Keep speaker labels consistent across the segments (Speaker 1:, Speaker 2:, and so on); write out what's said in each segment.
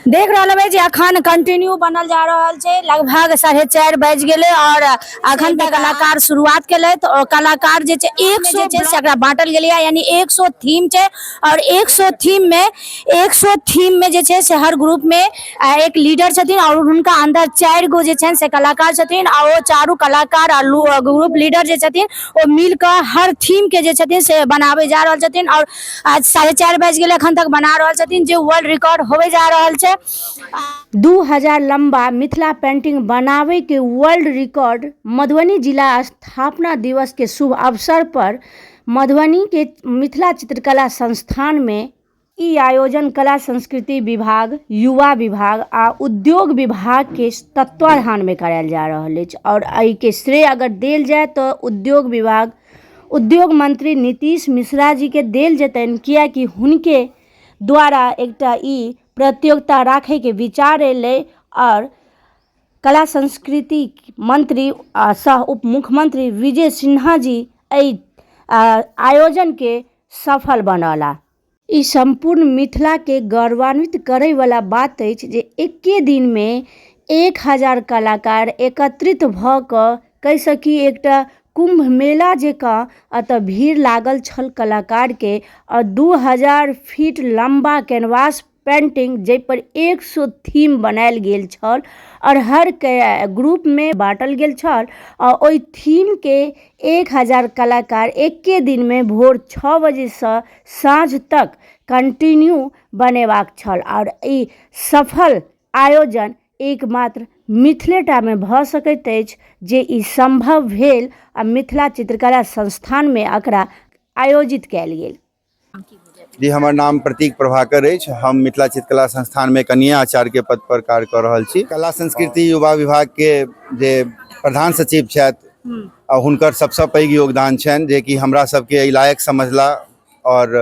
Speaker 1: देख रहल हेबै जे अखन कंटिन्यू बनल जा रहल छै। लगभग 4:30 बाजि गेलै आओर अखन तक कलाकार शुरुआत केलथि और कलाकार जे छै 100 जे छै से एकरा बांटल गेलैए, यानी 100 थीम छै और 100 थीम में 100 थीम में जे छै से हर ग्रुप में एक लीडर छथिन और हुनका अंदर 4 गो जे छनि से कलाकार छथिन आ ओ चारू कलाकार आ ग्रुप लीडर जे छथिन ओ मिल कऽ हर थीम के जे छथिन से बनाबै जा रहल छथिन और आज 4:30 बाजि गेलै, अखन तक बना रहल छथिन, जे वर्ल्ड रिकॉर्ड होबे जा रहल छै। 2000 लम्बा मिथिला पेंटिंग बनावे के वर्ल्ड रिकॉर्ड मधुबनी जिला स्थापना दिवस के शुभ अवसर पर मधुबनी के मिथिला चित्रकला संस्थान में ई आयोजन कला संस्कृति विभाग, युवा विभाग आ उद्योग विभाग के तत्वाधान में करायल जा रहल अछि और एहि के श्रेय अगर देल जाय तऽ उद्योग विभाग, उद्योग मंत्री नीतीश मिश्रा जी के देल जेतनि, कियाकि हुनके द्वारा एकटा ई प्रतियोगिता राखैके विचार एलै आओर कला संस्कृति मंत्री आ सह उप मुख्यमंत्री विजय सिन्हा जी एहि आयोजनके सफल बनौला। ई सम्पूर्ण मिथिलाके गौरवान्वित करैवला बात अछि जे एके दिनमे 1000 कलाकार एकत्रित भऽ कऽ कहि सकी एकटा कुम्भ मेला जकाँ एतऽ भीड़ लागल छल कलाकारके आओर 2000 फीट लम्बा कैनवास पेन्टिंग जाहिपर 100 थीम बनायल गेल छल आओर हर ग्रुपमे बाँटल गेल छल आओर ओहि थीमके 1000 कलाकार एके दिनमे भोर 6 बजेसँ साँझ तक कंटिन्यू बनेबाक छल आओर ई सफल आयोजन एकमात्र मिथिलेटामे भऽ सकैत अछि जे ई सम्भव भेल आ मिथिला चित्रकला संस्थानमे एकरा आयोजित कयल गेल।
Speaker 2: जी, हमर नाम प्रतीक प्रभाकर अछि। हम मिथिला चित्रकला संस्थानमे कन्या आचार्य के पद पर कार्य कऽ रहल छी। कला संस्कृति युवा विभाग के जे प्रधान सचिव छथि आ हुनकर सबसँ पैघ योगदान छनि जे कि हमरा सबके एहि लायक समझला आओर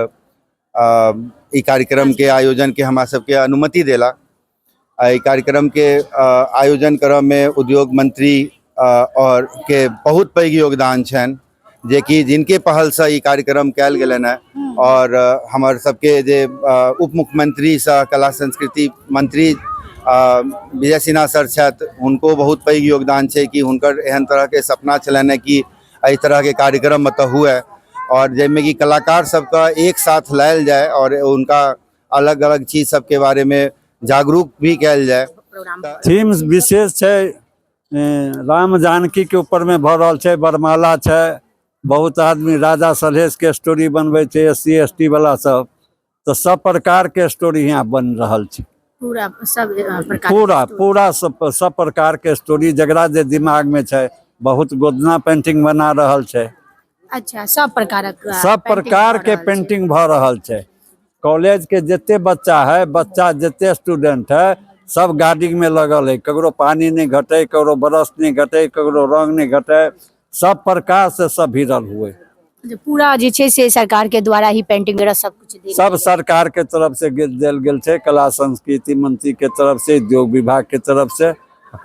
Speaker 2: ई कार्यक्रमके आयोजनके हमरा सबके अनुमति देला। एहि कार्यक्रमके आयोजन करऽमे उद्योग मंत्री आओर के बहुत पैघ योगदान छनि जेकि जिनके पहलसँ ई कार्यक्रम कयल गेलनि हेँ आओर हमर सबके जे उप मुख्यमंत्री सह कला संस्कृति मंत्री विजय सिन्हा सर छथि, हुनको बहुत पैघ योगदान छै कि हुनकर एहन तरहके सपना छलनि हेँ कि एहि तरहके कार्यक्रम एतऽ हुए आओर जाहिमे कि कलाकार सबके एक साथ लायल जाय आओर हुनका अलग अलग चीज सबके बारेमे जागरूक भी कयल जाय।
Speaker 3: थीम विशेष छै राम जानकी के ऊपर में भऽ रहल छै, वरमाला छै, बहुत आदमी राजा सलहेश के स्टोरी बनबै छै, एस सी एस टी वाला सब, तऽ सब प्रकार के स्टोरी यहाँ बनि रहल छै।
Speaker 1: पूरा सब प्रकार
Speaker 3: पूरा पूरा सब सब प्रकार के स्टोरी जकरा जे दिमाग में छै। बहुत गोदना पेंटिंग बना रहल छै।
Speaker 1: अच्छा, सब प्रकारक
Speaker 3: सब प्रकार के पेंटिंग भऽ रहल छै। कॉलेज के जते बच्चा है, बच्चा जते स्टूडेंट है, सब गार्डिंग में लगल है। ककरो पानी नहीं घटे, ककरो ब्रश नहीं घटे, ककरो रंग नहीं घटे, सब प्रकार से सब भिड़ल हुए।
Speaker 1: पूरा जे छै से सरकार के द्वारा ही पेंटिंग वगैरह सब कुछ देल।
Speaker 3: सब सरकार के तरफ से देल गेल छै, कला संस्कृति मंत्री के तरफ से, उद्योग विभाग के तरफ से,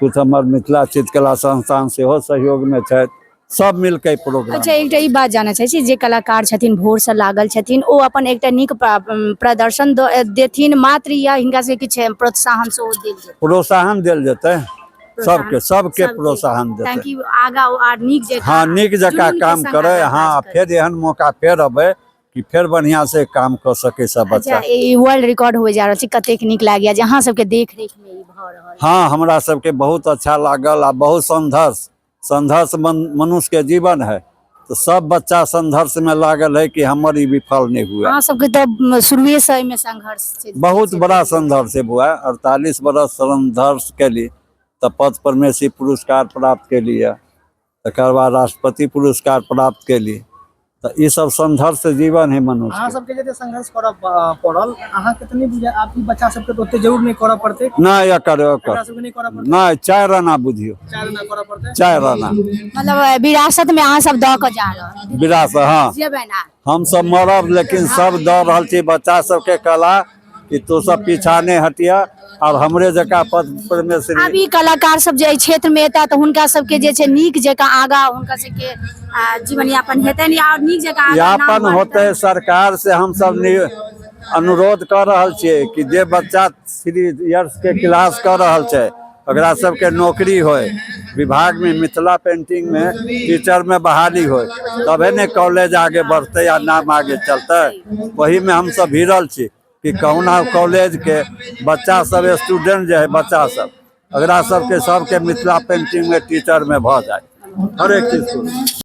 Speaker 3: कुछ हमर मिथिला चित्रकला संस्थान सेहो सहयोग में छथि, सब मिलके प्रोग्राम।
Speaker 1: अच्छा, एकटा ई बात जानऽ चाहै छी जे कलाकार छथिन भोरसँ लागल छथिन, ओ अपन एकटा नीक प्रदर्शन देथिन मात्र या हिनका सबके किछु प्रोत्साहन सेहो देल जेतै?
Speaker 3: प्रोत्साहन देल जेतै सबके, सबके प्रोत्साहन देतै
Speaker 1: ताकि आगा ओ आर नीक जकाँ,
Speaker 3: हाँ, नीक जकाँ
Speaker 1: जुनूनके
Speaker 3: काम
Speaker 1: संग
Speaker 3: करे,
Speaker 1: आगाँ
Speaker 3: हाँ,
Speaker 1: काज करे।
Speaker 3: फेर एहन मौका फेर अबै कि फेर बढ़िया से काम कऽ सकै सब बच्चा।
Speaker 1: अच्छा, ई वर्ल्ड रिकॉर्ड होए जा रहल छै, कतेक नीक लागैया जे अहाँ सबके देख रेख मे ई भऽ रहल?
Speaker 3: हाँ, हमरा सबके बहुत अच्छा लागल आ बहुत संघर्ष, संघर्ष मनुष्य के जीवन है, तो सब बच्चा संघर्ष में लागल है कि हमर ई विफल नहीं हुआ।
Speaker 1: अहाँ सबके तऽ शुरुए से एहिमे संघर्ष छै।
Speaker 3: बहुत बड़ा संघर्ष है बुआ, 48 बरस संघर्ष केली तऽ पद परमेश्वरी पुरस्कार प्राप्त केली है, तकर बाद राष्ट्रपति पुरस्कार प्राप्त केली, तऽ ई सब संघर्ष जीवन है मनुष्य
Speaker 4: अहाँ सबके जते संघर्ष करऽ पड़ल, अहाँ के तऽ नहि बुझाय, आब ई बच्चा सबके तऽ ओते जरूर नहि करऽ पड़तै?
Speaker 3: नहि, एकर
Speaker 4: एकरा सबके नहि करऽ पड़तै?
Speaker 3: नहि, 4 आना बुझियौ।
Speaker 4: 4 आना करऽ पड़तै।
Speaker 3: 4 आना।
Speaker 1: मतलब विरासत में अहाँ सब दऽ कऽ जा रहल
Speaker 3: विरासत, हाँ।
Speaker 1: जेबै ना।
Speaker 3: हम सब मरब लेकिन सब दऽ रहल छी बच्चा सबके कला कि तू सब पीछा नहि हटिया और हमरे जकाँ पद परमेश्वरी।
Speaker 1: आब ई कलाकार सब जे एहि क्षेत्र में एता तऽ हुनका सबके जे छै नीक जकाँ आगा हुनका सबके जीवन यापन हेतनि और नीक जकाँ आगाँ नाम
Speaker 3: यापन
Speaker 1: बढ़तनि।
Speaker 3: होते। सरकार से हम सब अनुरोध कऽ रहल छियै कि जे बच्चा 3 इयर्स के क्लास कऽ रहल छै ओकरा सबके नौकरी होय, विभाग में मिथिला पेंटिंग में टीचर में बहाली होय, तबे ने कॉलेज आगे बढ़तै आ नाम आगे चलतै। वही में हमसब भिड़ल छी कि कहुना कॉलेज के बच्चा सब, स्टूडेंट जे है बच्चा सब, ओकरा सबके सबके मिथिला पेंटिंग में टीचर में भऽ जाय हरेक स्कूल।